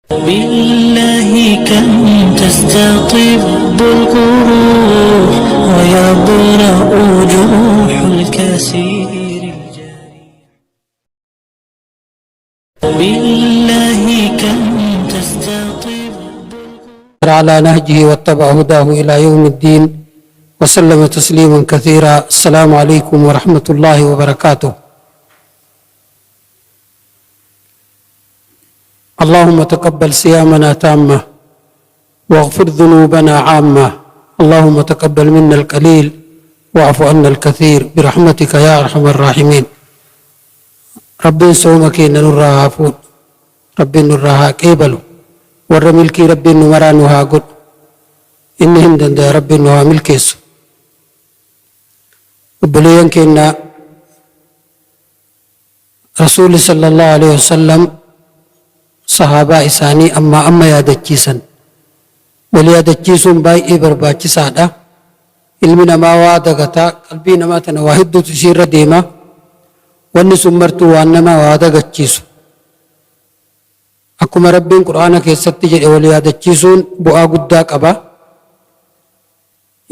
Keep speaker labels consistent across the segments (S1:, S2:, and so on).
S1: بالله كم تستطب القروح ويبرأ جروح الكثير الجارح. بالله كم تستطب
S2: على نهجه واتبع هداه إلى يوم الدين وسلم تسليما كثيرا. السلام عليكم ورحمة الله وبركاته. اللهم تقبل صيامنا تامة واغفر ذنوبنا عامة. اللهم تقبل منا القليل واعف عنا الكثير برحمتك يا أرحم الراحمين. Rabbiin sooma keenya nurraa haa fuudhu. Rabbiin nurraa haa qeebalu. Warra milkii Rabbiin nu maraa nu haa godhu. Inni hin dandaya, Rabbiin nu haa milkeessu. Obboleeyyan keenya, Rasuulli sallallahu alaihi wasallam sahaabaa isaanii ammaa amma yaadachiisan. Wal yaadachiisuun baay'ee barbaachisaadha. Ilmi namaa waa dagataa, qalbii namaa tana waa hedduutu ishiirra deema. Wanni sun martuu waan nama waa dagachiisu. Akkuma Rabbiin Qur'aana keessatti jedhe, wal yaadachiisuun bu'aa guddaa qaba.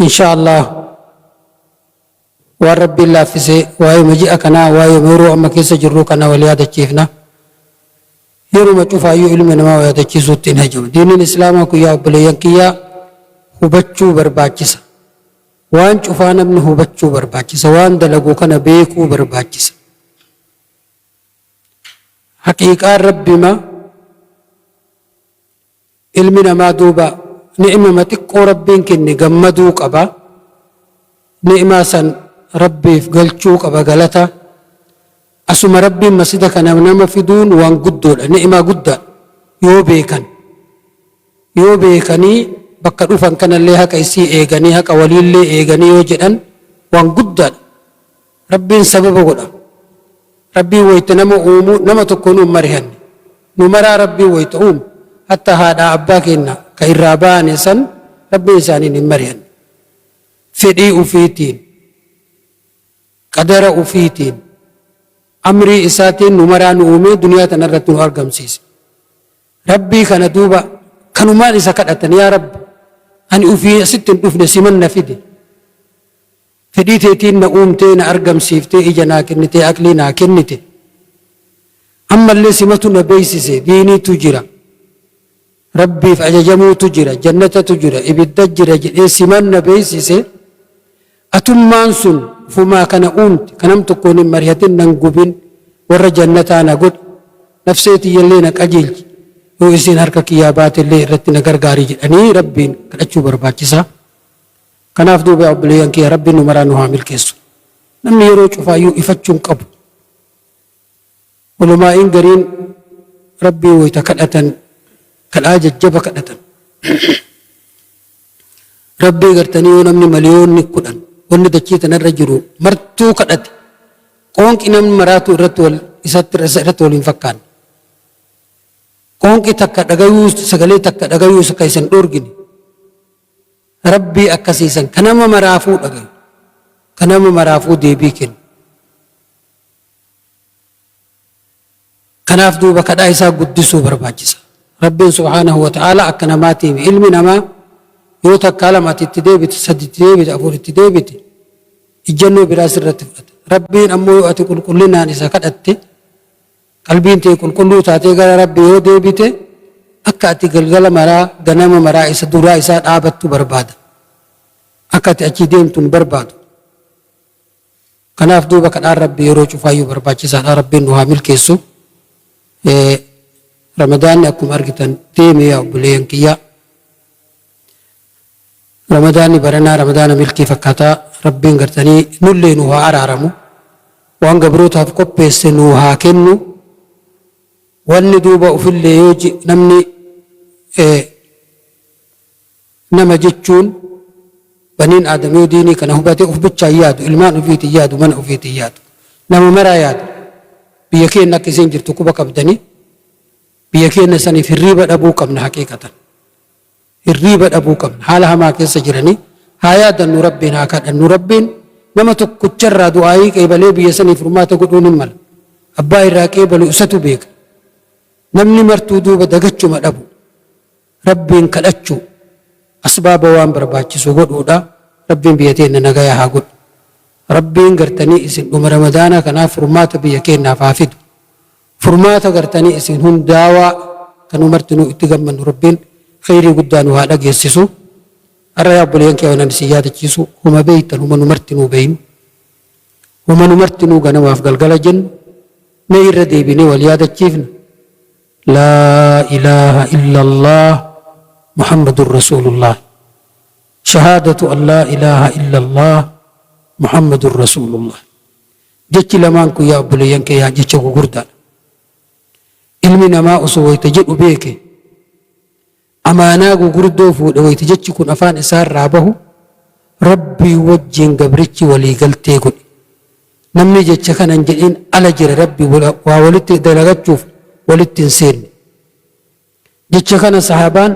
S2: Insha Allah, waan Rabbiin laaffisee waa'ee ji'a kanaa, waa'ee yeroo amma keessa jirru kana wal yaadachiifna. Yeruma cufaayyuu ilmi namaa waa yaadachiisuutti hin hajamu. Diiniin Islaamaa guyyaa, obboleeyyan kiyyaa, hubachuu barbaachisa. Waan cufaa namni hubachuu barbaachisa. Waan dalagu kana beekuu barbaachisa. Haqiiqaan Rabbima ilmi namaa duuba ni'ima xiqqoo Rabbiin kenne gammaduu qaba. Ni'imaa san Rabbiif galchuu qaba galata. Asuma Rabbiin masjida kana nama fiduun waan guddoodha. Ni'imaa guddaa yoo beekan. Yoo beekanii bakka dhufan kanallee haqa isii eeganii, haqa waliillee eeganii yoo jedhan, waan guddaadha. Rabbiin sababa godha. Rabbiin wayita nama uumu nama tokko nu marihanne. Nu maraa Rabbiin wayita uumu, hatta haadhaa abbaa keenya ka irraa baane san, Rabbiin isaaniin hin marihanne. Fedhii ufiitiin, qadara ufiitiin, amrii isaatiin nu maraa nu uumee duniyaa tanarratti nu argamsiise. Rabbii kana duuba kanumaan isa kadhatan: "Yaa Rabbi, ani ufii asitti hin dhufne, siman na fide. Fedhii teetiin na uumtee, na argamsiiftee, ija naa kennitee, aqlii naa kennite. Ammallee simatu na beeksise, diiniitu jira. Rabbiif ajajamuutu jira, jannatatu jira, ibidda jira jedhee siman na beeksise. Atummaan sun ufumaa kana uumte, kanam tokkoon hin mari'atin nan gubin, warra jannataa na godhi, nafsee tiyyallee na qajeelchi, yoo isin harka kiyyaa baatellee irratti na gargaari" jedhanii Rabbiin kadhachuu barbaachisa. Kanaaf duuba, obboleeyyan kiyya, Rabbiin nu maraa nu haa milkeessu. Namni yeroo cufaayyuu ifachuu hin qabu. Ulumaa'iin gariin Rabbii wayita kadhatan kadhaa jajjaba kadhatan. Rabbii gartanii yoo namni 10,000,000 wanni dachii tanarra jiru martuu kadhate, qoonqi namni maraatu irratti wal isatti irratti wal hin fakkaanne. Qoonqi takka dhagayuu, sagalee takka dhagayuu isa ka isan dhoorgine. Rabbii akkasiisan ka nama maraafuu dhagayu, ka nama maraafuu deebii kennu. Kanaaf duuba kadhaa isaa guddisuu barbaachisa. Rabbiin subhaanahu wa ta'ala akka namaatiimi. Ilmi namaa yoo takkaa lamatti itti deebite, sadi itti deebite, afur itti deebite, ijjannoo biraa sirratti fudhata. Rabbiin ammoo yoo ati qulqullinaan isa kadhatte, qalbiin tee qulqulluu taatee gara Rabbii yoo deebite, akka ati galgala maraa, ganama maraa isa duraa isaa dhaabattu barbaada. Akka ati achii deemtu hin barbaadu. Kanaaf duuba kadhaan Rabbii yeroo cufaayyuu barbaachisaadha. Rabbiin nu haa milkeessu. Ramadaanni akkuma argitan deeme, yaa obboleeyyan kiyyaa. Ramadaanni baranaa Ramadaana milkii fakkaataa. Rabbiin gartanii nullee nu haa araaramu. Waan gabrootaaf qopheesse nu haa kennu. Wanni duuba ufillee yoo namni nama jechuun baniin Aadam yoo diinii kana hubate, uf bichaa hin yaadu, ilmaan ufiitiin yaadu, mana ufiitiin yaadu. Nama maraa yaadu. Biyya keenya akka isiin jirtu quba qabdanii, biyya keenya saniif hirriiba dhabuu qabna haqiiqatan. Hirriiba dhabuu qabna. Haala hamaa keessa jiranii haa yaadannu, Rabbiin haa kadhannu. Rabbiin nama tokkocharraa du'aayii qeebalee biyya saniif furmaata godhuun hin mala. Abbaa irraa qeebalu isatu beeka. Namni martuu duuba dagachuma dhabu. Rabbiin kadhachuu, asbaaba waan barbaachisu godhuudha. Rabbiin biyya teenna nagaya haa godhu. Rabbiin gartanii isin dhuma Ramadaanaa kanaa furmaata biyya keennaaf haa fidu. Furmaata gartanii isin hundaawaa kan nu martinuu itti gammannu Rabbiin kheyrii guddaa nu haa dhageessisu. Har'a yaa obboleeyyan kiyya waan ani isin yaadachiisu homa beeytan homa nu martinuu beeynu. Homa nu martinuu ganamaaf galgala jennu mee irra deebinee wal yaadachiifna. Laa ilaaha illallaah Muhammadun Rasuulullaah. Shahaadatu an laa ilaaha illallaah Muhammadun Rasuulullaah. Jechi lamaan kun yaa obboleeyyan kiyya jecha gugurdaadha. Ilmi namaa osoo wayta jedhu beeke amaanaa gugurdoo fuudhe wayta jechi kun afaan isaarraa bahu Rabbii wajjiin gabrichi walii galtee godhe. Namni jecha kana hin jedhin ala jira Rabbi waa walitti dalagachuuf walitti hin seenne. Jecha kana sahaabaan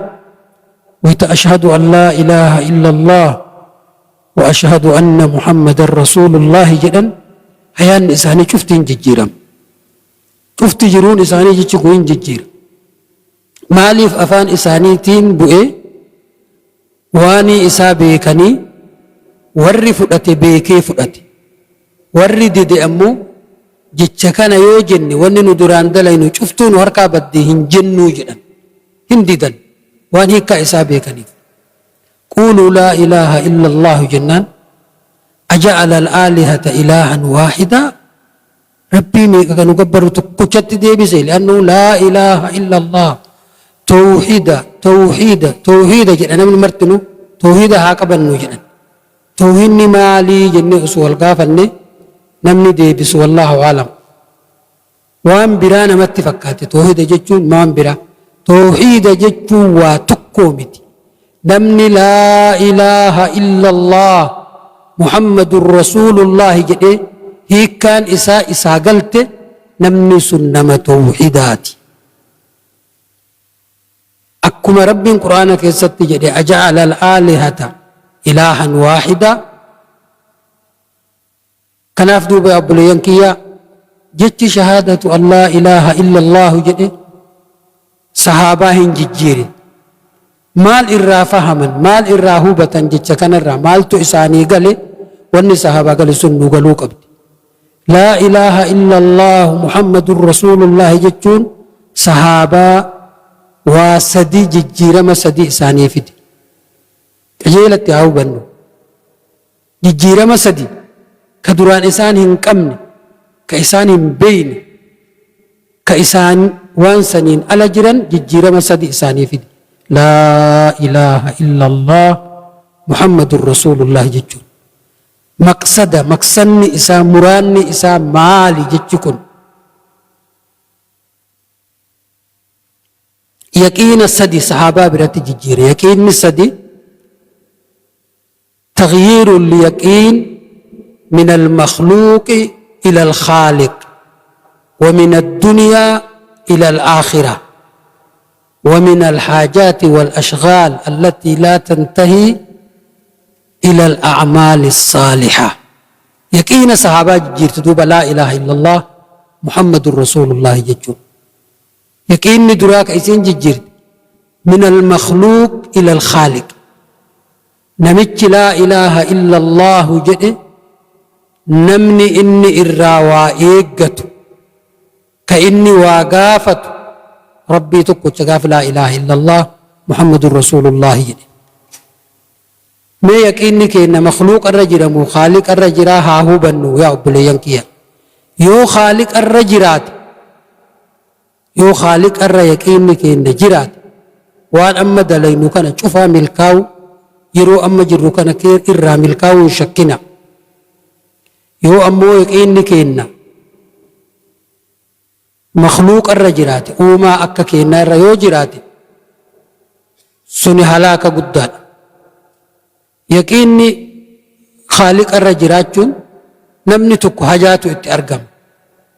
S2: wayta ashhadu an laa ilaaha illallah wa ashhadu anna muhammadan rasuulullaahi jedhan hayaanni isaanii cufti hin jijjiirama. Cufti jiruun isaanii jechi kun hin jijjiira. Maaliif afaan isaaniitiin bu'ee waanii isaa beekanii warri fudhate beekee fudhate. Warri dide ammoo jecha kana yoo jenne wanni nu duraan dalaynu cuftuu nu harkaa badde hin jennuu jedhan. Hin didan waan hiikkaa isaa beekaniif. Quuluu laa ilaaha illallaahu jennaan aja'ala al-aalihata ilaahan waahidaa Rabbii meeqa ka nu gabbarru tokkochatti deebise li'annahu laa ilaaha illallah tawhiida tawhiida tawhiida jedha namni martinu tawhiida haa qabannu jedhan tawhiidni maalii jennee osoo wal gaafanne namni deebisu wallaahu alam waan biraa namatti fakkaate tawhiida jechuun waan biraa tawhiida jechuun waa tokkoo miti Namni laa ilaaha illallaah Muhammadun Rasuulullaahi jedhee hiikkaan isaa isaa galte namni sun nama tawhidaati. Akkuma Rabbiin Qur'aana keessatti jedhe aja'ala al-aalihata ilaahan waahidaa. Kanaaf duuba yaa obboleeyyan kiyya jechi shahaadatu an laa ilaaha illallaahu jedhe sahaabaa hin jijjiire. Maal irraa fahaman, maal irraa hubatan jecha kanarraa maaltu isaanii gale wanni sahaabaa gale sun nu galuu qabdi. Laa ilaaha illallaahu Muhammadun Rasuulullaahi jechuun sahaabaa waa sadi jijjiirama sadi isaanii fide. Qajeelatti haa hubannu. Jijjiirama sadi ka duraan isaan hin qabne, ka isaan hin beeyne, ka isaan waan saniin ala jiran jijjiirama sadi isaanii fide. Laa ilaaha illallaah Muhammadun Rasuulullaah jechuun. Maqsada, maqsanni isaa, muraanni isaa maali jechi kun? Yaqiina sadi sahaabaa biratti jijjiire. Yaqiinni sadi تغيير اليقين من المخلوق إلى الخالق ومن الدنيا إلى الآخرة ومن الحاجات والأشغال التي لا تنتهي إلى الأعمال الصالحة يقين صحابة جيرت دوبا لا إله إلا الله محمد رسول الله ججون يقين دراك إسين جيرت من المخلوق إلى الخالق Namichi laa ilaaha illallaahu jedhe namni inni irraa waa eeggatu, ka inni waa gaafatu Rabbii tokkocha gaaf laa ilaaha illallaah Muhammadun Rasuulullaahi jedhe. Mee yaqiinni keenna makhluuqa irra jira moo khaaliqa irra jiraa haa hubannu yaa obboleeyyan kiyya. Yoo khaaliqa irra jiraate Yoo Khaaliqa irra yaqiinni keenna jiraate, waan amma dalaynu kana cufaa milkaawu, yeroo amma jirru kana irraa milkaawuu hin shakkinaa. Yoo ammoo yaqiinni keenna makhluuqa irra jiraate, uumaa akka keennaa irra yoo jiraate, suni halaaka guddaadha. Yaqiinni Khaaliqa irra jiraachuun namni tokko hajaatu itti argama.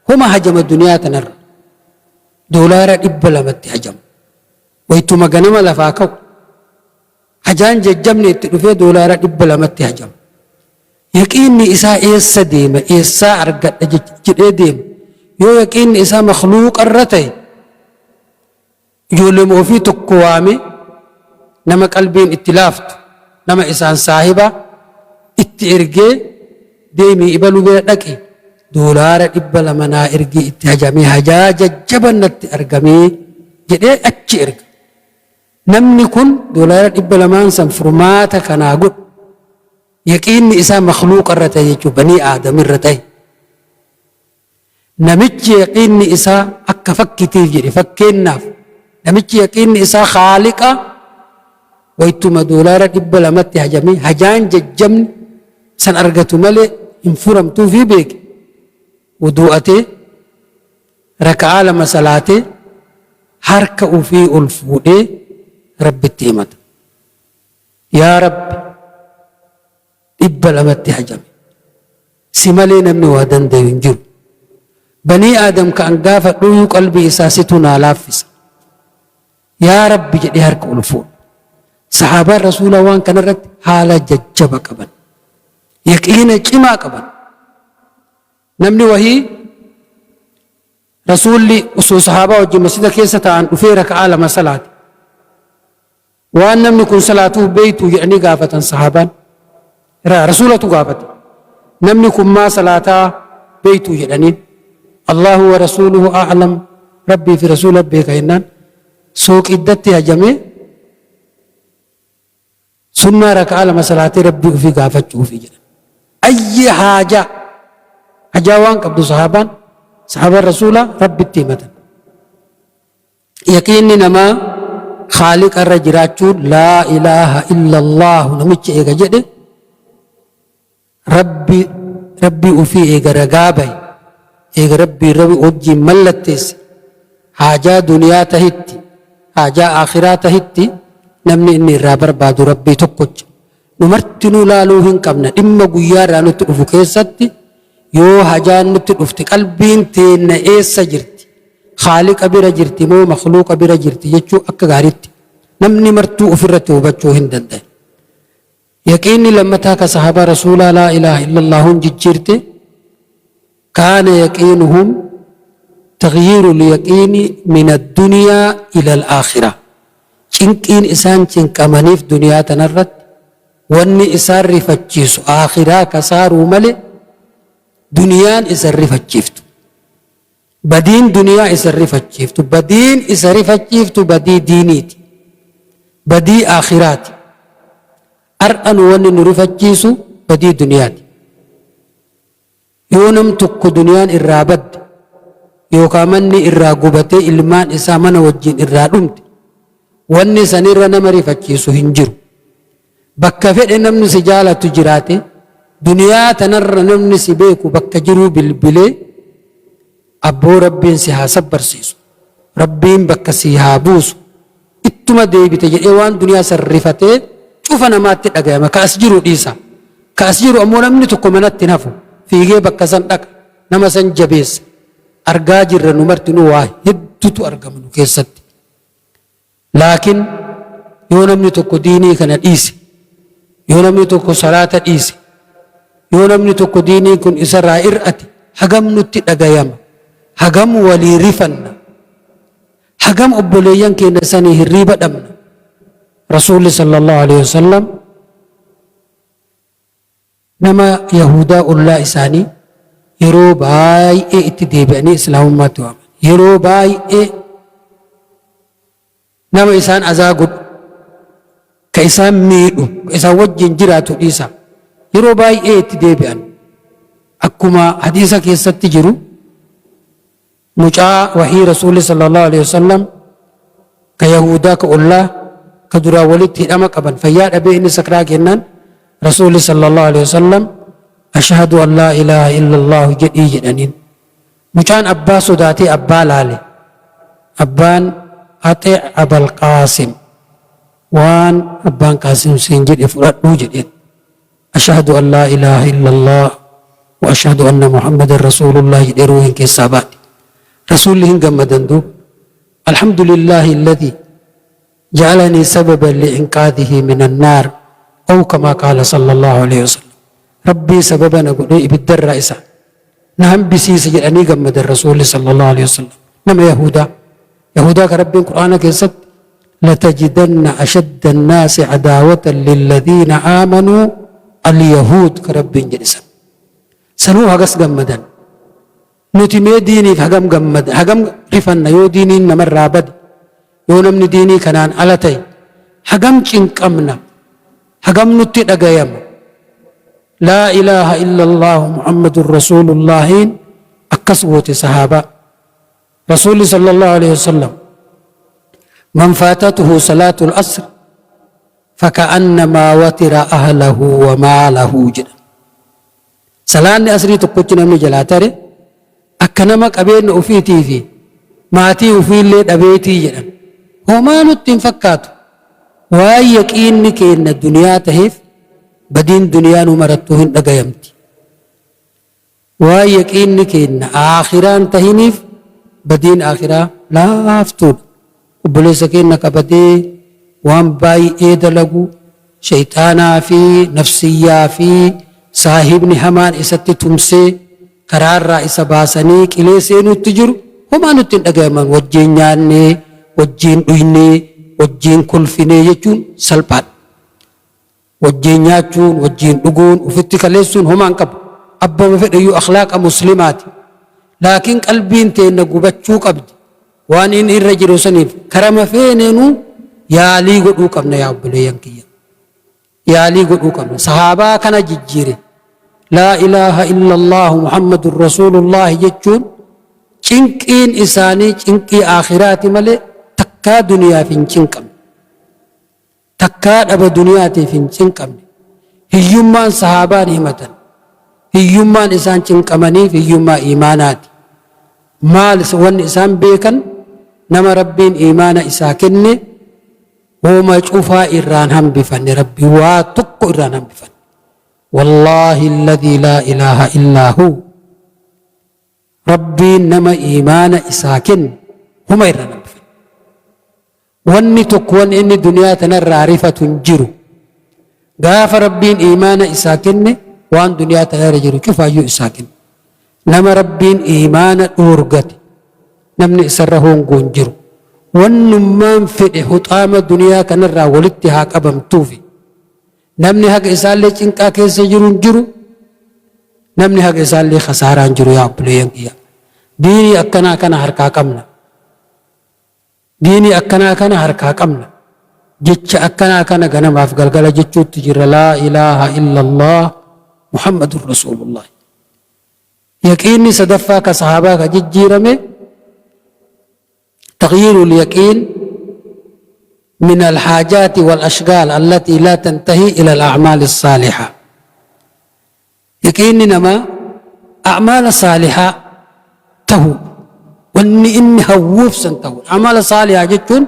S2: Homa hajama duniyaa tanarra. Doolaara 200tti hajama. Waytuma ganama lafaa ka'u hajaan jajjabni itti dhufee doolaara 200tti hajama. Yaqiinni isaa eessa deema eessaa argadha jedhee deema. Yoo yaqiinni isaa makhluuqa irra ta'e Ijoolleema ofii tokko waamee nama qalbiin itti laaftu, nama isaan saahiba itti ergee, deemii ibalu bira dhaqi, doolaara 200 naa ergii, itti hajamee, hajaa jajjaban natti argamee jedhee achi erga. Namni kun doolaara 200n san furmaata kanaa godhu, yaqiinni isaa makhluuqa irra ta'e jechuudha, banii aadam irra ta'e. Namichi yaqiinni isaa akka fakkitiif jedhe, fakkeennaaf, namichi yaqiinni isaa khaaliqa, waytuma doolaara 200tti hajamee hajaan jajjabni san argatu malee hin furamtuufii beeke, wuduu'atee, raka'aa lama salaatee, harka ufii ol fuudhee Rabbitti himata. Yaa Rabbi, 200tti hajame. Si malee namni waa dandayu hin jiru. Banii Aadam ka an gaafadhuuyuu qalbii isaa situ naa laaffisa. Yaa Rabbi jedhee harka ol fuudha. Sahaabaan Rasuulaa waan kanarratti haala jajjaba qaban. Yaqiina cimaa qaban. Namni wahii Rasuulli osoo sahaabaa wajjin masjida keessa taa'an dhufee raka'aa lama salaate. Waan namni kun salaatuuf beeytuu jedhanii gaafatan sahaabaan. Rasuulatu gaafate. Namni kun maa salaataa beeytuu jedhaniin. Allahu wa rasuuluhu a'lam, Rabbii fi rasuula beeka jennaan, sooqiddatti hajamee sunnaa raka'aa lama salaatee Rabbii ofii gaafachuufi jedhan. Ayyi haajaa, hajaa waan qabdu sahaabaan rasuulaa Rabbitti himatan. Yaqiinni namaa Khaaliqa irra jiraachuun, laa ilaaha illallaahu namichi eega jedhe, Rabbi Rabbii ufii eega ragaa bahe, eega Rabbii rabi wajjiin mallatteesse, haajaa duniyaa tahitti, haajaa aakhiraa tahitti, namni inni irraa barbaadu Rabbii tokkocha. Nu martinuu laaluu hin qabna, dhimma guyyaa irraa nutti dhufu keessatti yoo hajaan nutti dhufte qalbiin teenna eessa jirti? Khaaliqa bira jirti moo makhluuqa bira jirti jechuu akka gaariitti namni martuu ofirratti hubachuu hin danda'e. Yaqiinni lammataa ka sahaabaa Rasuulaa laa ilaaha illallaahuun jijjiirte, kaana yaqiinuhum taghyiirul yaqiini min addunyaa ila al-aakhirah. Cinqiin isaan cinqamaniif duniyaa tanarratti wanni isaan rifachiisu aakhiraa kasaaruu malee duniyaan isa hin rifachiiftu. Badiin duniyaa isa hin rifachiiftu. Badiin isa rifachiiftu badii diiniiti. Badii aakhiraati. Ar'a nu wanni nu rifachiisu badii duniyaati. Yoo nam tokko duniyaan irraa badde, yookaa manni irraa gubatee ilmaan isaa mana wajjiin irraa dhumte, wanni sanirra nama rifachiisu hin jiru. Bakka fedhe namni si jaalatu jiraate, duniyaa tanarra namni si beeku bakka jiruu bilbilee, abboo Rabbiin si haa sabbarsiisu, Rabbiin bakka sii haa buusu, ittuma deebite jedhee waan duniyaa san rifatee cufa namaatti dhagayama. Ka as jiru dhiisa. Ka as jiru ammoo namni tokko manatti hin hafu. Fiigee bakka san dhaqa. Nama san jabeessa. Argaa jirra, nu martinuu waa heddutu argama nu keessatti. Laakiin yoo namni tokko diinii kana dhiise, yoo namni tokko salaata dhiise, yoo namni tokko diiniin kun isarraa hir'ate, hagam nutti dhagayama, hagam walii rifanna, hagam obboleeyyan keenya sanii hirriiba dhabna. Rasuulli sallallahu alaihi wasallam nama Yahudaa ollaa isaanii yeroo baay'ee itti deebi'anii Islaamummaatti waaman. Yeroo baay'ee nama isaan azaa godhu, ka isaan miidhu, ka isaan wajjin jiraatu dhiisa. Yeroo baay'ee itti deebi'an. Akkuma hadiisa keessatti jiru, mucaa wahii Rasuulli sallallahu alaihi wasallam ka Yahudaa ka ollaa ka duraan walitti hidhama qaban fayyaa dhabee inni sakraa kennaan, Rasuulli sallallahu alaihi wasallam ashhadu an laa ilaaha illallah jedhii jedhaniin. Mucaan abbaa sodaatee abbaa laale. Abbaan axe Abal Qaasim, waan abbaan Qaasim siin jedhe fudhadhuu jedheen. Ashhadu an laa ilaaha illallah wa ashhadu anna Muhammadan rasuulullah jedhee ruuhin keessaa baate. Rasuulli hin gammadan duuba. Alhamdulillahi alladhi ja'alanii sababan li'inqaadhihi minan naar, aw kamaa qaala sallallahu alayhi wasallam. Rabbii sababa na godhee ibiddarraa isa na hambisiise jedhanii gammadan Rasuulli sallallahu alayhi wasallam. Nama Yahudaa. Yahudaa ka Rabbiin Qur'aana keessatti latajidanna ashadda annaasi cadaawatan lilladhiina aamanuu alyahuud ka Rabbiin jedhe san. Sanuu hagas gammadan. Nuti mee diiniif hagam gammada, hagam rifanna yoo diiniin namarraa bade, yoo namni diinii kanaan ala ta'e, hagam cinqamna, hagam nutti dhagayama. Laa ilaaha illallaahu Muhammadun Rasuulullaahiin akkas goote sahaabaa. Rasuulli sallallahu alaihi wasallam man faatatuhu salaatul asr faka'annamaa watira ahlahu wa maalahu jedha. Salaanni asrii tokkochi namni jalaa tare akka nama qabeenya ofiitii fi maatii ofiillee dhabeetii jedhan. Homaa nutti hin fakkaatu. Waan yaqiinni keenna duniyaa taheef badiin duniyaa nu marattuu hin dhagayamti. Waan yaqiinni keenna aakhiraan tahiniif badiin aakhiraa laaftuudha. Obboleessa keenna ka badee waan baay'ee dalagu sheyxaanaa fi nafsiyyaa fi saahibni hamaan isatti tumsee karaarraa isa baasanii qilee seenuutti jiru homaa nutti hin dhagayaman wajjiin nyaannee wajjiin dhuynee wajjiin kolfinee jechuun salphaadha. Wajjiin nyaachuun, wajjiin dhuguun, ufitti kaleessuun homaa hin qabu. Abbama fedheyyuu akhlaaqa muslimaati. Laakiin qalbiin teenna gubachuu qabdi. Waan inni irra jiru saniif karama feeneenuu yaalii godhuu qabna yaa obboleeyyan kiyya. Yaalii godhuu qabna. Sahaabaa kana jijjiire. Laa ilaaha illallaahu Muhammadun Rasuulullaahi jechuun cinqiin isaanii cinqii aakhiraati malee takkaa duniyaaf hin cinqamne. Takkaa dhaba duniyaatiif hin cinqamne. Hiyyummaan sahaabaan himatan. Hiyyummaan isaan cinqamaniif hiyyummaa iimaanaati. Maal wanni isaan beekan nama Rabbiin iimaana isaa kenne hooma cufaa irraan hambifanne Rabbi waa tokko irraan hambifanne. Wallaahi alladhii laa ilaaha illaa huu. Rabbiin nama iimaana isaa kenne homa irraan hambifanne. Wanni tokko wanni inni duniyaa tanarraa rifatu hin jiru. Gaafa Rabbiin iimaana isaa kenne waan duniyaa tanarra jiru cufaayyuu isaa kenne. Nama Rabbiin iimaana dhoorgate namni isarra hoongoo hin jiru. Wannummaan fedhe huxaama duniyaa kanarraa walitti haa qabamtuufi. Namni haga isaallee cinqaa keessa jiru hin jiru. Namni haga isaallee khasaaraa hin jiru yaa obboleeyyan kiyya. Diinii akkanaa kana harkaa qabna. Diinii akkanaa kana harkaa qabna. Jecha akkanaa kana ganamaaf galgala jechuutti jirra laa ilaaha illallah Muhammadun Rasuulullah. Yaqiinni sadaffaa ka sahaabaa ka jijjiirame taghyiirul yaqiin min alhaajaati wal ashgaal allatii laa tantahi ila al-a'maal as-saaliha. Yaqiinni namaa a'maala saalihaa tahuu wanni inni hawwuuf san tahuudha. A'maala saalihaa jechuun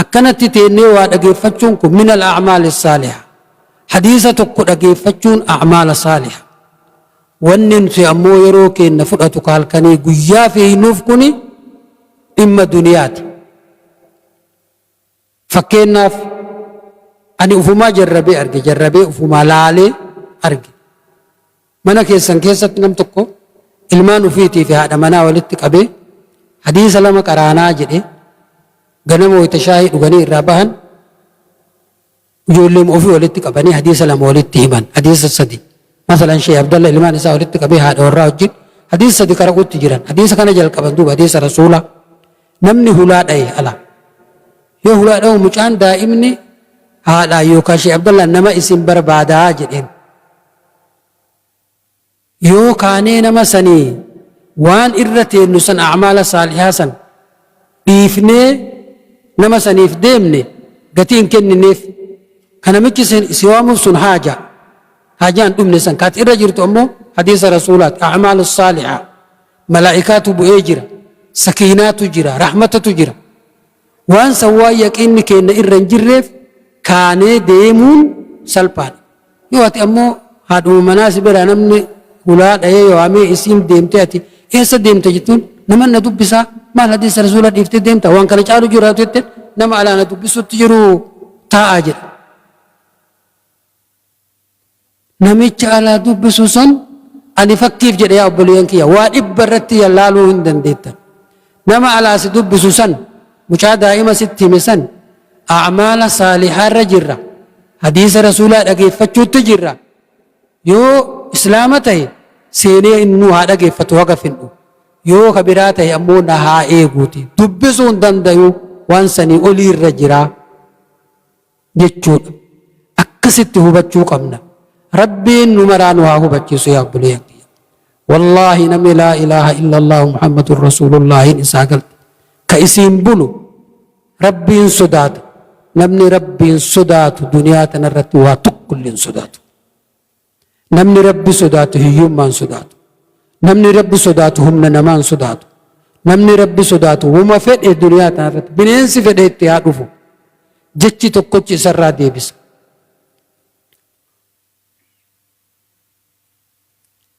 S2: akkanatti teennee waa dhageeffachuun kun minal a'maali saalihaa. Hadiisa tokko dhageeffachuun a'maala saalihaa. Wanni nuti ammoo yeroo keenna fudhatu ka halkanii guyyaa fiiynuuf kuni dhimma duniyaati. Fakkeennaaf ani ufumaa jarrabee arge, jarrabee ufumaa laalee arge. Mana keessan keessatti nam tokko ilmaan ufiitii fi haadha manaa walitti qabee hadiisa lama qaraanaa jedhee ganama wayita shaahii dhuganii irraa bahan ijoolleema ofii walitti qabanii hadiisa lama walitti himan, hadiisa sadi. Masalan Sheekh Abdalla ilmaan isaa walitti qabee haadha warraa wajjin hadiisa sadi qara'uutti jiran. Hadiisa kana jalqaban duuba hadiisa rasuulaa. Namni hulaa dhaye ala. Yoo hulaa dhahu mucaan daa'imni haadhaa yookaan Sheekh Abdallaan nama isin barbaadaa jedheen. Yoo kaanee nama sanii waan irra teennu san a'maala saalihaa san dhiifnee nama saniif deemne gatii hin kennineef ka namichi si waamuuf sun haaja haajaa hin dhumne san ka ati irra jirtu ammoo hadiisa rasuulaati a'maalu saalihaa malaa'ikaatu bu'ee jira sakiinaatu jira rahmatatu jira Waan san waan yaqiinni keenna irra hin jirreef kaanee deemuun salphaadha. Yoo ati ammoo haadhuma manaa si biraa namni hulaa dhayee yaamee isiin deemtee ati eessa deemta jettuun nama na dubbisaa maal hadiisa rasuula dhiiftee deemta waan kana caalu jiraatu jetteen nama alaa na dubbisutti jiru taa'aa jedha. Namicha alaa dubbisu san ani fakkiif jedhe yaa obboleeyyan kiyya waa dhibba irratti laaluu hin dandeettan. Nama alaa si dubbisu san Mucaa daa'ima sitti hime san a'maala saalihaa irra jirra. Hadiisa Rasuulaa dhageeffachuutti jirra. Yoo Islaama tahe seenee innuu haa dhageeffatu haga findhu. Yoo ka biraa tahe ammoo na haa eeguuti. Dubbisuu hin dandayu waan sanii olii irra jira jechuudha. Akkasitti hubachuu qabna. Rabbiin nu maraa nu haa hubachiisu yaa obboleeyyan kiyya. Wallaahi namni laa ilaaha illallahu Muhammadun Rasuulullaahiin isaa galte ka isiin bulu Rabbiin sodaata. Namni Rabbiin sodaatu duniyaa tanarratti waa tokkollee hin sodaatu. Namni Rabbi sodaatu hiyyummaan sodaatu. Namni Rabbi sodaatu humna namaan sodaatu. Namni Rabbi sodaatu wuma fedhe duniyaa tanarratti bineensi fedhe itti haa dhufu. Jechi tokkochi isarraa deebisa.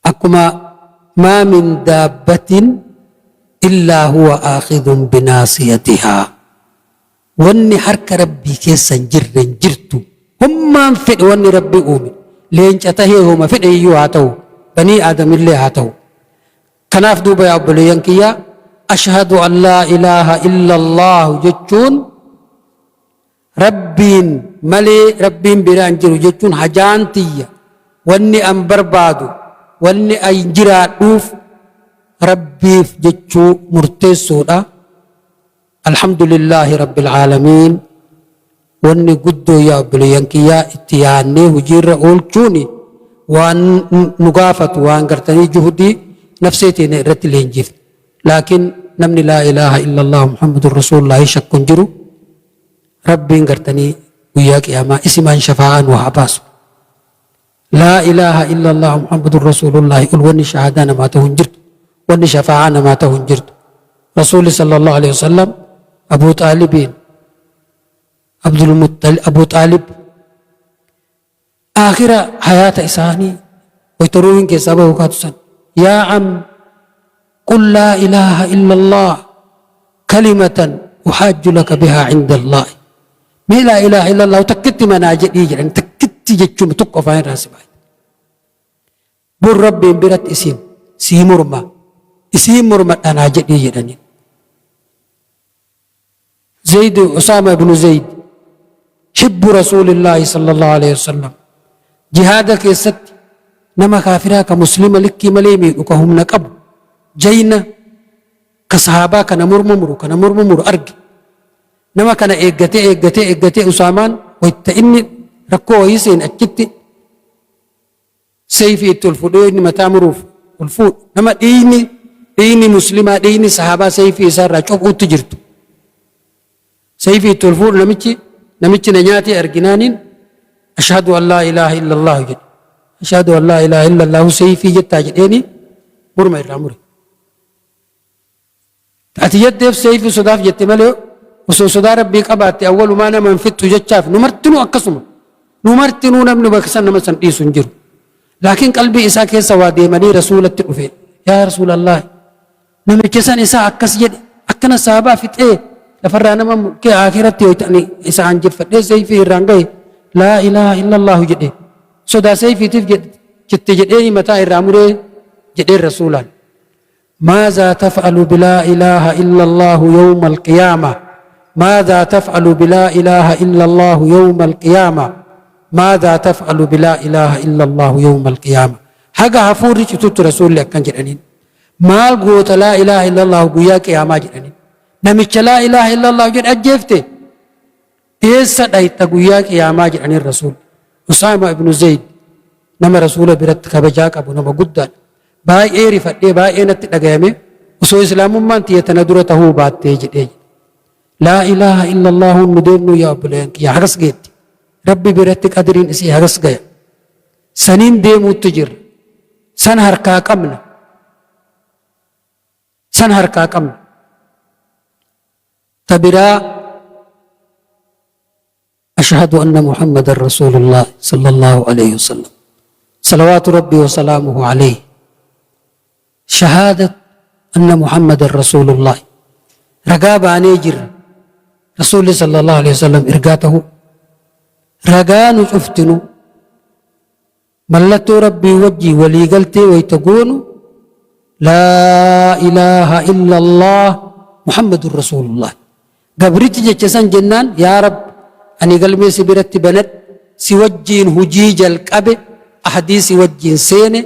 S2: Akkuma maa min daabbatin illaa huwa aakhidun binaasiyatihaa. Wanni harka Rabbii keessa hin jirre hin jirtu. Hummaan fedhe wanni Rabbi uume leenca tahee homa fedhe iyyuu haa ta'u, banii Aadamillee haa ta'u. Kanaaf duuba yaa obboleeyyan kiyya, ashhadu an laa ilaaha illallahu jechuun Rabbiin malee Rabbiin biraa hin jiru jechuun hajaan tiyya, wanni an barbaadu, wanni an jiraadhuuf Rabbiif jechuu murteessuudha. Alhamdulillaahi Rabbil Aalamiin. Wanni guddoo yaa obboleeyyan kiyyaa itti yaannee hojiirra oolchuuni waan nu gaafatu waan gartanii juhdii nafsee teenya irratti leenjifne. Laakiin namni laa ilaaha illallah Muhammadun Rasuulullaahi shakku hin jiru. Rabbiin gartanii guyyaa qiyaamaa isimaan shafaa'aa nu haa baasu. Laa ilaaha illallah Muhammadun Rasuulullaahi ol wanni shahaadaa namaa ta'u hin jirtu. Wanni shafaa'aa namaa ta'u hin jirtu. Rasuulli sallallahu alaihi wasallam Abuu Xaalibiin Abdul Muttalib Abuu Xaalib Aakhira hayaata isaanii wayta ruuhiin keessaa bahu kaatu san yaa am qul laa ilaaha illa allah kalimatan uhaajju laka bihaa cinda allahi mee laa ilaaha illa allahu takkitti manaa jedhii jedhan takkitti jechuun tokko afaan irraa si baay'ate bor rabbiin biratti isiin sii morma isiin mormadha naa jedhii jedhaniin Zayd Usaama ibnu Zayd hibbu Rasuulillaahi sallallahu alaihi wasallam jihaada keessatti nama kaafiraa ka muslima likkii malee miidhu ka humna qabu jayna ka sahaabaa kana morma muru kana morma muru arge nama kana eeggatee eeggatee eeggatee Usaamaan wayta inni rakkoo wayii seen achitti Seeyfii itti ol fudhee inni mataa muruuf ol fuudhu. Nama dhiigni dhiigni muslimaa dhiigni sahaabaa seeyfii isaa irraa cophuutti jirtu. Seeyfii itti ol fuudhu namichi namichi na nyaatee arginaaniin ashhadu an laa ilaaha illallah jedhe. Ashhadu an laa ilaaha illallah seeyfii jettaa jedheeni morma irraa mure. Ati jetteef seeyfii sodaaf jette malee osoo sodaa Rabbii qabaatte awwalumaa nama hin fixxu jechaaf nu martinuu akkasuma. Nu martinuu namni bakka san nama san dhiisu hin jiru. Laakiin qalbii isaa keessa waa deemanii Rasuulatti dhufe. Yaa Rasuulallaah namicha san isaa akkas jedhe akkana sahabaa fixee lafarraa nama mulqee aakiratti yoo ta'ani isa aanjeffadhee seeyfii irraan gahe laa ilaaha illallaahu jedhe sodaa seeyfiitiif jette jedhee mataa irraa muree jedheen Rasuulaan. Maazaa taf'alu bilaa ilaaha illallaahu yawmal qiyaama Maazaa taf'alu bilaa ilaaha illallaahu yawmal qiyaama Maazaa taf'alu bilaa ilaaha illallaahu yawmal qiyaama Haga hafuurri citutti Rasuulli akkan jedhaniin. Maal goota laa ilaaha illallaahu guyyaa qiyaamaa jedhaniin. Namicha laa ilaaha illallaahu jedhe ajjeefte? Eessa dhayxa guyyaa qiyaamaa jedhaniin Rasuulli. Usaama ibnu Zayd nama Rasuula biratti kabajaa qabu nama guddaadha. Baay'ee rifadhee baay'ee natti dhagayame osoo islaamummaan tiyya tana dura tahuu baattee jedhee jedhe. Laa ilaaha illallaahuun nu deemnuu yaa obboleeyyan kiyya hagas geetti. Rabbi biratti qadriin isii hagas gaya. Saniin deemuutti jirra. San harkaa qabna. San harkaa qabna. Ta biraa Ashhadu anna Muhammadan Rasuulullah sallallahu alayhi wasallam. Salawaatu Rabbii wa salaamuhu alayhi. Shahaadat anna Muhammadan Rasuulullah. Ragaa baanee jirra. Rasuulli sallallahu alayhi wasallam ergaa tahuu. Ragaa nu cuftinu Mallattoo Rabbii wajjin walii galtee wayta goonu Laa ilaaha illallaah Muhammadun Rasuulullah. Gabrichi jecha san jennaan, yaa Rabbi, ani galmee si biratti banadhe, si wajjiin hujii jalqabe, ahdii si wajjiin seene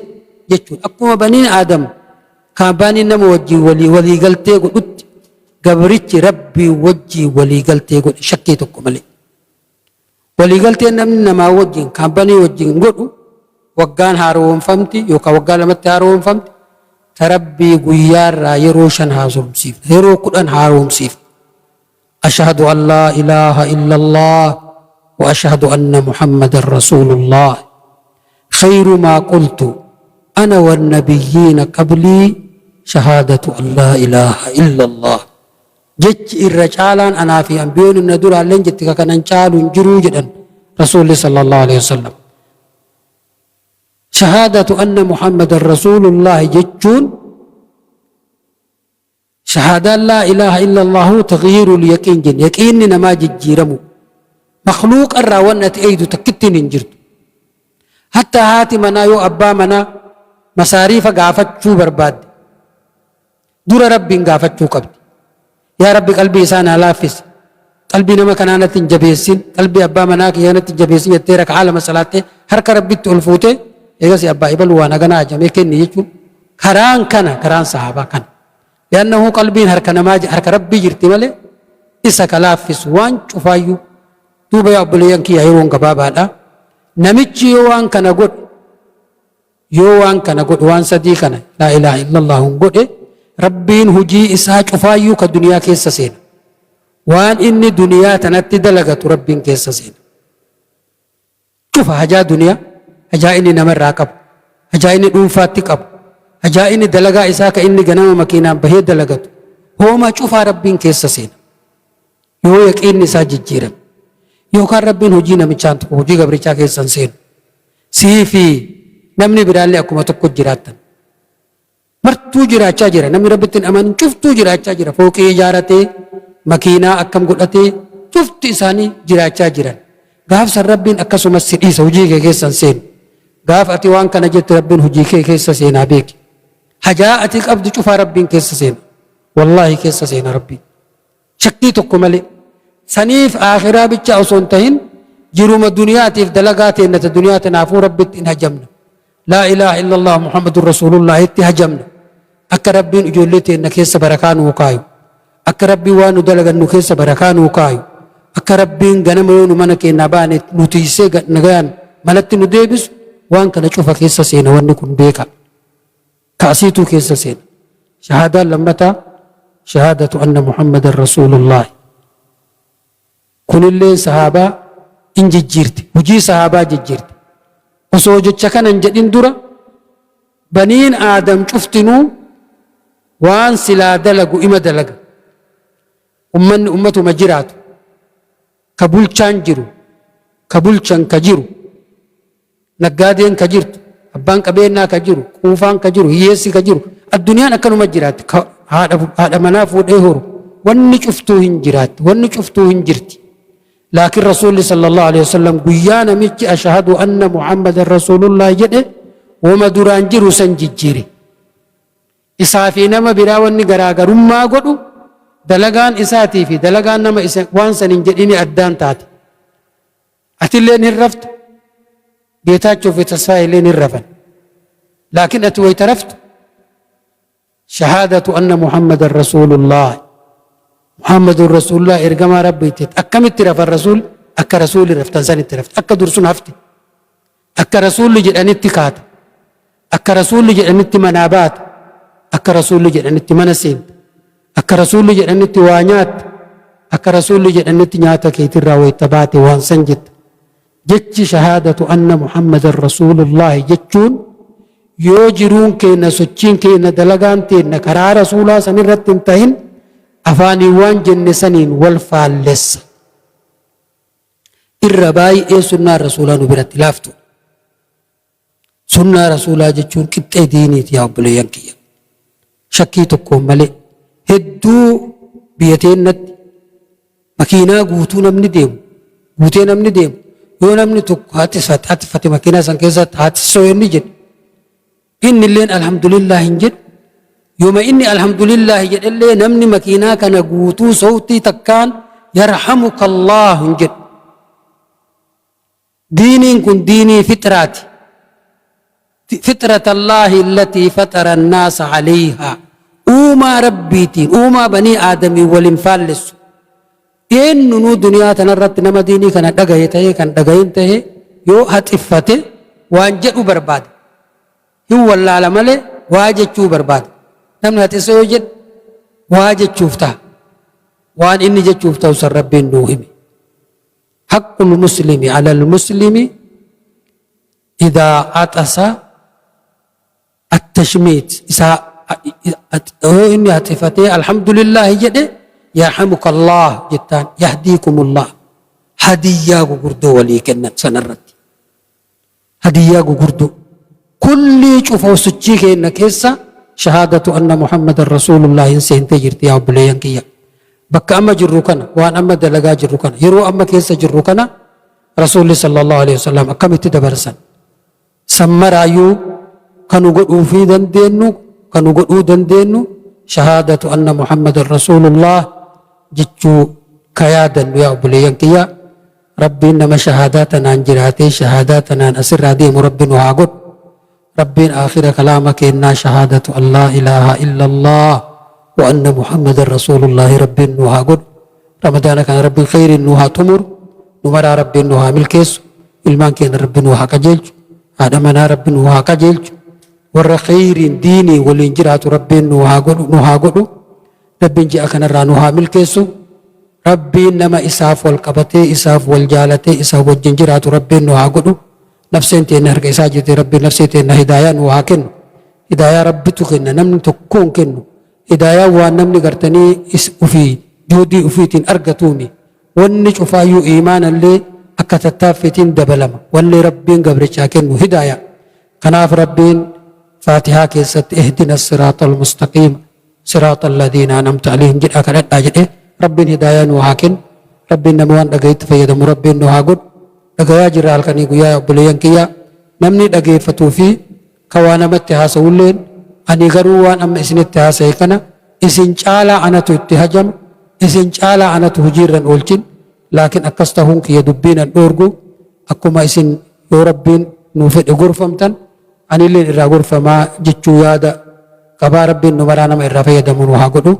S2: jechuudha. Akkuma baniin Aadam kaampaaniin nama wajjiin walii walii galtee godhutti, gabrichi Rabbii wajjiin walii galtee godhe shakkii tokko malee. Waliigalteen namni namaa wajjin, kaampanii wajjin godhu waggaan haaromfamti yookaan waggaa lamatti haaromfamti. Ta Rabbii guyyaarraa yeroo 5 haaromsiifna, yeroo 10 haaromsiifna. Ashhadu an laa ilaaha illallah wa ashhadu anna Muhammadan rasuulullah. Khayru maa qultu ana wannabiyyiina qablii shahaadatu an laa ilaaha illallah. Jechi irra caalaan anaa fi anbiyoonni na duraalleen jetti ka kanan caalu hin jiruu jedhan Rasuulli sallallahu alaihi wasallam. Shahaadatu anna Muhammadan rasuulullahi jechuun shahaadaan laa ilaaha illallahu taghyiirul yaqiin jenna. Yaqiinni namaa jijjiiramu. Makhluuqa irraa wanni ati eeydu takkittiin hin jirtu. Hatta haati manaa yoo abbaa manaa masaariifa gaafachuu barbaadde, dura Rabbiin gaafachuu qabdi. Yaa Rabbi, qalbii isaa naa laaffisi. Qalbii nama kanaa natti hin jabeessin. Qalbii abbaa manaa kiyyaa natti hin jabeessin jettee raka'aa lama salaattee harka Rabbitti ol fuutee, eegas abbaa ibalu waan haganaa ajamee kenni jechuun karaan kana, karaan sahaabaa kana. Li'annahu qalbiin harka namaa, harka Rabbii jirti malee isa ka laaffisu waan cufaayyuu. Duuba yaa obboleeyyan kiyya, yeroon gabaabaadha. Namichi yoo waan kana godhe, yoo waan kana godhe, waan sadii kana, laa ilaaha illallah hin godhe, Rabbiin hujii isaa cufaayyuu ka duniyaa keessa seena. Waan inni duniyaa tanatti dalagatu Rabbiin keessa seena. Cufa hajaa duniyaa, hajaa inni namarraa qabu, hajaa inni dhuunfaatti qabu, hajaa inni dalagaa isaa ka inni ganama makiinaan bahee dalagatu, hooma cufaa Rabbiin keessa seena. Yoo yaqiinni isaa jijjiirame. Yookaan Rabbiin hojii namichaan tokko hojii gabrichaa keessa hin seenu. Sii fi namni biraallee akkuma tokko jiraattan. Martuu jiraachaa jira. Namni Rabbitti hin amanin cuftuu jiraachaa jira. Fooqii ijaaratee, makiinaa akkam godhatee, cufti isaanii jiraachaa jiran. Gaafsan Rabbiin akkasumas si dhiisa, hojii kee keessa hin seenu. Gaaf ati waan kana jette Rabbiin hojii kee keessa seenaa beeki. Hajaa ati qabdu cufaa Rabbiin keessa seena. Wallaahi keessa seena Rabbiin. Shakkii tokko malee. Saniif aakhiraa bicha osoo hin tahin jiruma duniyaatiif dalagaa teenna ta duniyaa tanaafuu Rabbitti hin hajamna. Laa ilaaha illallah Muhammadun Rasuulullah itti hajamna. Akka Rabbiin ijoollee teenna keessa barakaa nuu kaayu. Akka Rabbiin waan nu dalagannu keessa barakaa nuu kaayu. Akka Rabbiin ganama yoo nu mana keennaa baane nu tiysee nagayaan manatti nu deebisu, waan kana cufa keessa seena wanni kun beeka. Ka asiituu keessa seena. Shahaadaan lammataa shahaadatu anna Muhammadan Rasuulullah. Kunilleen sahaabaa in jijjiirti. Hujii sahaabaa jijjiirti. Osoo jecha kana hin jedhin dura, baniin Aadam cuftinuu waan silaa dalagu ima dalaga. Ummanni ummatuma jiraatu. Ka bulchaan jiru, ka bulchan ka jiru, naggaadeen ka jirtu, abbaan qabeennaa ka jiru, quufaan ka jiru, hiyyeessi ka jiru, addunyaan akkanuma jiraatti. Ka haadha manaa fuudhee horu, wanni cuftuu hin jiraatti, wanni cuftuu hin jirti. Laakiin Rasuulli sallallahu alaihi wasallam guyyaa namichi ashhadu anna Muhammadan Rasuulullah jedhe wama duraan jiru san jijjiire. Isaa fi nama biraa wanni garaagarummaa godhu dalagaan isaatii fi dalagaan nama isa waan san hin jedhini addaan taate. Atilleen hin raftu, Geetaachoo fi Tasfaayilleen hin rafan. Laakiin ati wayita raftu shahaadatu anna Muhammadan Rasuulullah. Muhammadun Rasuulullah, ergamaa Rabbiiti. Akkamitti rafan Rasuul? Akka Rasuulli raftan sanitti rafte. Akka dursun hafte. Akka Rasuulli jedhanitti kaata. Akka Rasuulli jedhanitti manaa baata. Akka Rasuulli jedhanitti mana seenta. Akka Rasuulli jedhanitti waa nyaatta. Akka Rasuulli jedhanitti nyaata keetirraa wayita baate waan san jetta. Jechi shahaadatu anna Muhammadan Rasuulullaahi jechuun, yoo jiruun keenna, sochiin keenna, dalagaan teenna karaa Rasuulaa sanirratti hin tahin, afaaniin waan jenne saniin wal faallessa. Irra baay'ee sunnaan Rasuulaa nu biratti laaftu. Sunnaa Rasuulaa jechuun qixxee diiniiti, yaa obboleeyyan kiyya. Shakkii tokkoon malee, hedduu biyya teennatti makiinaa guutuu namni deemu, guutee namni deemu, yoo namni tokko haxisfate haxifate makiinaa san keessatti haxisoo inni jedhu, inni illeen alhamdulillah hin jedhu. Yooma inni alhamdulillaahi jedhellee namni makiinaa kana guutuu sowtii takkaan yarhamukallah hin jedhu. Diiniin kun diinii fixraati. Fixratallaahi allatii faxara annaasa alayhaa. Uumaa Rabbiitiin, uumaa banii Aadamiin wal hin faallessu. Eennunuu duniyaa tanarratti nama diinii kana dhagahe tahee kan dhagahin tahee yoo haxiffate waan jedhu barbaada. Hin wallaala malee waa jechuu barbaada. Namni haxissa yoo jedhe waa jechuuf taha. Waan inni jechuuf ta'u san Rabbiin nuu hime. Haqqul muslimi alal muslimi idaa axasa attashmiit isaa yoo inni haxifatee alhamdulillaahi jedhe yarhamukallah jettaan yahdiikumullah hadiyyaa gugurdoo walii kennan sanarratti. Hadiyyaa gugurdoo. Kullii cufa sochii keenna keessa shahaadatu anna Muhammadan rasuulullah hin seentee jirti yaa obboleeyyan kiyya. Bakka amma jirru kana, waan amma dalagaa jirru kana, yeroo amma keessa jirru kana Rasuulli sallallahu alaihi wasallam akkamitti dabarsan? San maraayyuu kanu godhuufii dandeennu, kanu godhuu dandeennu shahaadatu anna Muhammadan rasuulullah jechuu ka yaadannu yaa obboleeyyan kiyya. Rabbiin nama shahaadaa tanaan jiraatee shahaadaa tanaan asirraa deemu Rabbi nu haa godhu. Rabbiin aakhira kalaama keennaa shahaadatu an laa ilaaha illallah wa anna Muhammadan rasuulullaahi Rabbiin nu haa godhu. Ramadaana kana Rabbiin kheyriin nu haa xumuru. Nu maraa Rabbiin nu haa milkeessu. Ilmaan keenya Rabbi nu haa qajeelchu. Haadha manaa Rabbi nu haa qajeelchu. Warra kheyriin diinii waliin jiraatu Rabbiin nu haa godhu nu haa godhu. Rabbiin ji'a kanarraa nu haa milkeessu. Rabbiin nama isaaf wal qabatee, isaaf wal jaalatee, isaaf wajjin jiraatu Rabbiin nu haa godhu. Nafseen teenna harka isaa jirti. Rabbiin nafsee teenna hidaayaa nu haa kennu. Hidaayaa Rabbitu kenna namni tokko hin kennu. Hidaayaan waan namni gartanii is ufii juudii ufiitiin argatuumi. Wanni cufaayyuu iimaanallee akka tattaaffiitiin dabalama. Wanni Rabbiin gabrichaa kennu hidaayaa. Kanaaf Rabbiin Faatihaa keessatti ihdina siraaxal mustaqiima Siraaxa alladiina an'amta aleyhim jedhaa kadhadhaa jedhe. Rabbiin hidaayaa nuu haa kennu. Rabbiin nama waan dhagayetti fayyadamu Rabbiin nu haa godhu. Dhagayaa jirra halkanii guyyaa yaa obboleeyyan kiyya. Namni dhageeffatuu fi ka waa namatti haasawulleen ani garuu waan amma isinitti haasaye kana isin caalaa anatu itti hajama, isin caalaa anatu hujiirra hin oolchin. Laakiin akkas tahuun kiyya dubbii nan dhoorgu. Akkuma isin yoo Rabbiin nuu fedhe gorfamtan anilleen irraa gorfamaa jechuu yaada qabaa Rabbiin nu maraa nama irraa fayyadamu nu haa godhu.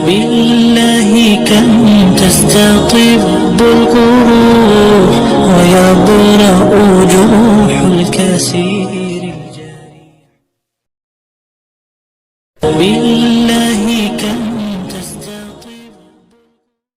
S1: بالله كم تستطب القروح ويبرأ جروح الكسير.